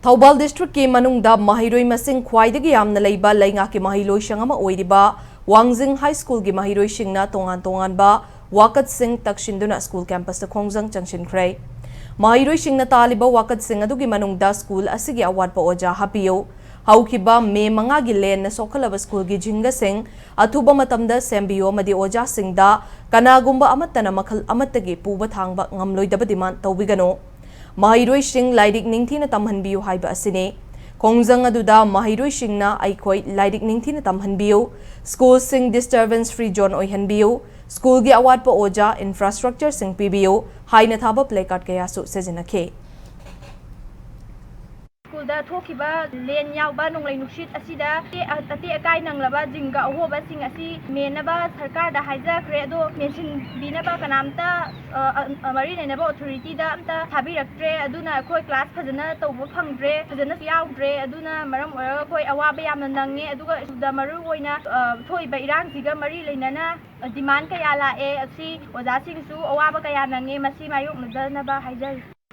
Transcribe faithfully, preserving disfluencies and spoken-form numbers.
ꯊꯧꯕꯥꯜ ꯗꯤꯁꯇ꯭ꯔꯤꯛꯀꯤ ꯃꯅꯨꯡꯗ ꯃꯍꯩꯔꯣꯏ ꯃꯁꯤꯡ ꯈ꯭ꯋꯥꯏꯗꯒꯤ ꯌꯥꯝꯅ ꯂꯩꯕ ꯂꯩꯉꯥꯛꯀꯤ ꯃꯍꯩꯂꯣꯏꯁꯪ ꯑꯃ ꯑꯣꯏꯔꯤꯕ ꯋꯥꯡꯖꯤꯡ ꯍꯥꯏ ꯁ꯭ꯀꯨꯜꯒꯤ ꯃꯍꯩꯔꯣꯏꯁꯤꯡꯅ ꯇꯣꯉꯥꯟ ꯇꯣꯉꯥꯟꯕ ꯋꯥꯀꯠꯁꯤꯡ ꯇꯛꯁꯤꯟꯗꯨꯅ ꯁ꯭ꯀꯨꯜ ꯀꯦꯝꯄꯁꯇ ꯈꯣꯡꯖꯪ ꯆꯪꯁꯤꯟꯈ꯭ꯔꯦ꯫ ꯃꯍꯩꯔꯣꯏꯁꯤꯡꯅ ꯇꯥꯜꯂꯤꯕ ꯋꯥꯀꯠꯁꯤꯡ ꯑꯗꯨꯒꯤ ꯃꯅꯨꯡꯗ ꯁ꯭ꯀꯨꯜ ꯑꯁꯤꯒꯤ ꯑꯋꯥꯠꯄ ꯑꯣꯖꯥ ꯍꯥꯞꯄꯤꯌꯨ, ꯍꯧꯈꯤꯕ ꯃꯦ ꯃꯉꯥꯒꯤ ꯂꯦꯟꯅ ꯁꯣꯛꯍꯜꯂꯕ ꯁ꯭ꯀꯨꯜꯒꯤ ꯖꯤꯡꯒꯁꯤꯡ ꯑꯊꯨꯕ ꯃꯇꯝꯗ ꯁꯦꯝꯕꯤꯌꯨ ꯑꯃꯗꯤ ꯑꯣꯖꯥꯁꯤꯡꯗ ꯀꯅꯥꯒꯨꯝꯕ ꯑꯃꯠꯇꯅ ꯃꯈꯜ ꯑꯃꯠꯇꯒꯤ ꯄꯨꯕ ꯊꯥꯡꯕ ꯉꯝꯂꯣꯏꯗꯕ ꯗꯤꯃꯥꯟ ꯇꯧꯕꯤꯒꯅꯨ꯫ ꯃꯍꯩꯔꯣꯏꯁꯤꯡ ꯂꯥꯏꯔꯤꯛ ꯅꯤꯡꯊꯤꯅ ꯇꯝꯍꯟꯕꯤꯌꯨ ꯍꯥꯏꯕ ꯑꯁꯤꯅꯤ꯫ ꯈꯣꯡꯖꯪ ꯑꯗꯨꯗ ꯃꯍꯩꯔꯣꯏꯁꯤꯡꯅ ꯑꯩꯈꯣꯏ ꯂꯥꯏꯔꯤꯛ ꯅꯤꯡꯊꯤꯅ ꯇꯝꯍꯟꯕꯤꯌꯨ, ꯁ꯭ꯀꯨꯜꯁꯤꯡ disturbance free zone ꯑꯣꯏꯍꯟꯕꯤꯌꯨ, ꯁ꯭ꯀꯨꯜꯒꯤ ꯑꯋꯥꯠꯄ ꯑꯣꯖꯥ, infrastructureꯁꯤꯡ ꯄꯤꯕꯤꯌꯨ ꯍꯥꯏꯅ ꯊꯥꯕ placard ꯀꯌꯥꯁꯨ ꯁꯤꯖꯤꯟꯅꯈꯤ꯫ ꯁ꯭ꯀꯨꯜꯗ ꯊꯣꯛꯈꯤꯕ ꯂꯦꯟ ꯌꯥꯎꯕ ꯅꯣꯡꯂꯩ ꯅꯨꯡꯁꯤꯠ ꯑꯁꯤꯗ ꯑꯇꯦꯛ ꯑꯀꯥꯏ ꯅꯪꯂꯕ ꯖꯤꯡꯒ ꯑꯍꯣꯕꯁꯤꯡ ꯑꯁꯤ ꯃꯦꯟꯅꯕ ꯁꯔꯀꯥꯔꯗ ꯍꯥꯏꯖꯈ꯭ꯔꯦ꯫ ꯑꯗꯣ ꯃꯦꯟꯁꯤꯟꯕꯤꯅꯕ ꯀꯅꯥꯝꯇ, ꯑ, ꯑ, ꯃꯔꯤ ꯂꯩꯅꯕ authorityꯗ ꯑꯝꯇ ꯊꯥꯕꯤꯔꯛꯇ꯭ꯔꯦ꯫ ꯑꯗꯨꯅ ꯑꯩꯈꯣꯏ class ꯐꯖꯅ ꯇꯧꯕ ꯐꯪꯗ꯭ꯔꯦ, ꯐꯖꯅꯁꯨ ꯌꯥꯎꯗ꯭ꯔꯦ꯫ ꯑꯗꯨꯅ ꯃꯔꯝ ꯑꯣꯏꯔꯒ ꯑꯩꯈꯣꯏ ꯑꯋꯥꯕ ꯌꯥꯝꯅ ꯅꯪꯉꯦ꯫ ꯑꯗꯨꯒ ꯁ꯭ꯀꯨꯜꯗ ꯃꯔꯨ ꯑꯣꯏꯅ, ꯑ, ꯊꯣꯛꯏꯕ ꯏꯔꯥꯡꯁꯤꯒ ꯃꯔꯤ ꯂꯩꯅꯅ, ꯑ, demand ꯀꯌꯥ ꯂꯥꯛꯑꯦ꯫ ꯑꯁꯤ ꯑꯣꯖꯥꯁꯤꯡꯁꯨ ꯑꯋꯥꯕ ꯀꯌꯥ ꯅꯪꯉꯦ꯫ ꯃꯁꯤ ꯃꯥꯌꯣꯛꯅꯗꯅꯕ ꯍꯥꯏꯖꯔꯤ꯫